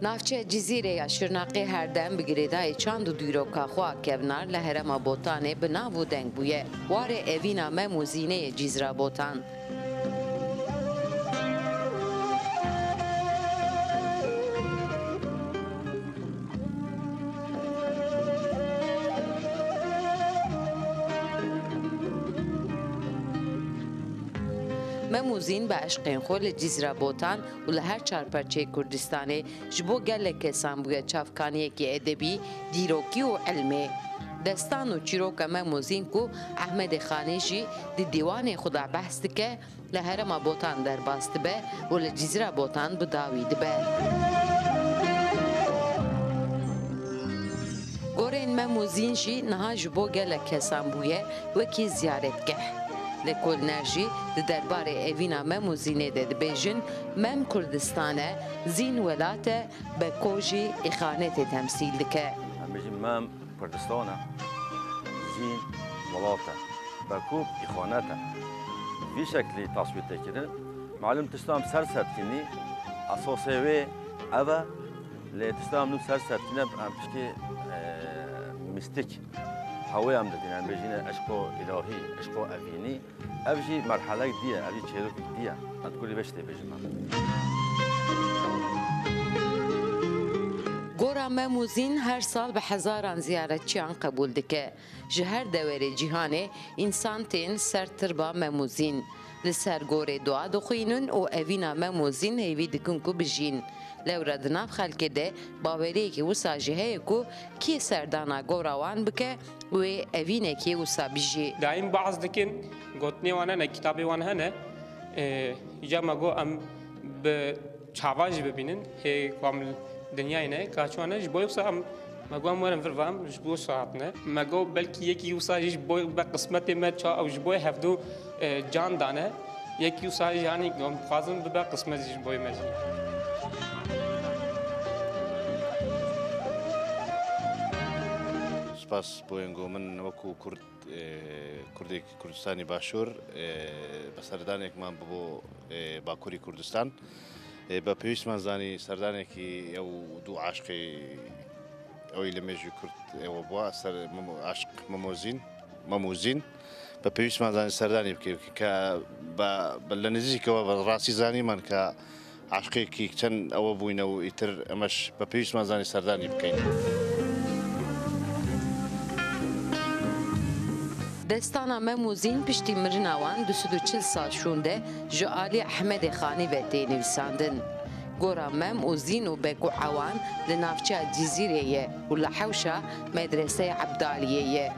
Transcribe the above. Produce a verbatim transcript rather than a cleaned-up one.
Navçeya Cizîrê ya Şirnaqê her dem bi girêdayê çand û dîroka xwe a kevnar li herêma Botanê bi nav û deng bûye. Warê evîna Mem û Zînê yê Cizra Botan. Mem û Zîn bi eşqên xwe li Cizra Botan û li her çar perçeyê Kurdistanê ji bo gelek kesan bûye çavkaniyekî edebî, dîrokî û ilmê. Destan û çîroka Mem û Zîn ku Ehmedê Xanî jî di dîwanê xwe de behs dike, li herêma Botan derbas dibe û li Cizîra Botan bi dawî dibe. Gorên Mem û Zîn jî niha ji bo gelek kesan bûye wekî ziyaretgeh. Lêkolîner jî di derbarê evîna Mem û Zînê de dibêjin, Mem Kurdistan e, Zîn welat e, Beko jî îxanetê temsîl dike. Em bêjin Mem Kurdistan e, Zîn welat e, Beko îxanet e. Vî şeklî taswîr tê kirin. Malum tişta em ser setkînî, esasê wê ev e, lê tişta em nû ser setkîne em piştî, e, mîstîk hewê em didîne, em bêjîne eşqo îlahî, eşqo evînî. Ev jî merhelek dî ye, ev jî çêrokek dî ye. Ez kurî vê tiştê bêjim em. Gora Mem û Zîn her sal bi hezaran ziyaretçiyan qebûl dike. Ji her deverê cîhanê însan tên ser tirba Mem û Zîn. Li ser gorê dua dixwînin û evîna Mem û Zîn hêvî dikin ku bijîn. Lewra di nav xelkê de baweriyekî wisa jî heye ku kî serdana gora wan bike, wê evînekê wisa bijî. Daîm behs dikin, gotinê wan hene, kitabê wan hene. Ê, îca me got em bi çavan jî bibînin, hê ku em li dinyayê ne, ka çi wan e, ji bo wisa em, me got em werin vir ve em ji bo wisa hatine. Me got belkî yekî wisa jî ji bo be qismetê me, ça ew ji bo hevdu, ê, can dane. Yekî wisa jî, yanî, em dixwazin bibe qismet jî ji bo me jî. Spas bo yên ku min wekû Kurd, e, Kurdek Kurdistanî Başûr, e, bi serdanek man bibo, e, Bakurî Kurdistan. E, be pêwîst man zanî serdanekî ew du aşqê ew ê li mêjî Kurd ew bûa ser Memo-, aşq Mem û Zîn, Mem û Zîn. Be pêwîst man zanî serdanî bike, ke be, be li nizîkê we be rastî zanî man ke aşqêkî çend ewe bûyne û îtir emeş be pêwîst man zanî serdanî bikeyn. Destana Mem û Zîn piştî mirina wan du sed û çil sal şûnde ji alî Ehmedê Xanî ve tê nivîsandin. Gora Mem û Zîn û Beko Ewan li navçeya Cizîrê ye û li hewşa Medreseya Ebdaliyê ye.